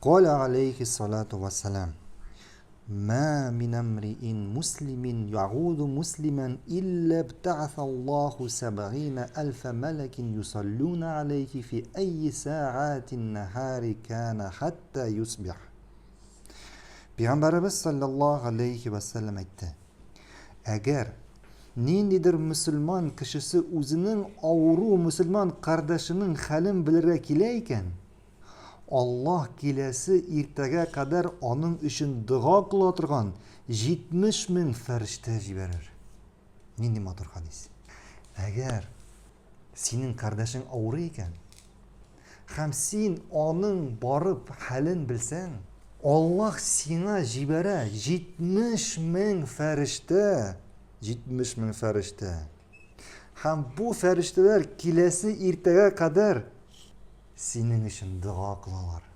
Каля алейхи салату вассалам. Ма мин амриин муслимин я'уду муслиман илля ибта'аса Аллаху сабгина альфа малакин юсаллуна алейхи фи айи саатин нахари кана хатта юсбих. Пәйгамбәребез саллаллаһу алейхи вассалам әйтте. Әгәр ниндидер мөселман кешесе үзенең авыру мөселман кардәшенең хәлен белергә килә икән, Аллаһ киләсе иртәгә кадәр аның өчен дога кыла торган 70 мең фәрештә җибәрер. Нинди матур хадис. Әгәр синең кардәшең авырый икән, һәм син аның барып хәлен белсәң, Аллаһ сиңа җибәрә 70 мең фәрештә, 70 мең фәрештә. Һәм бу фәрештәләр киләсе иртәгә кадәр синең өчен дога кылалар.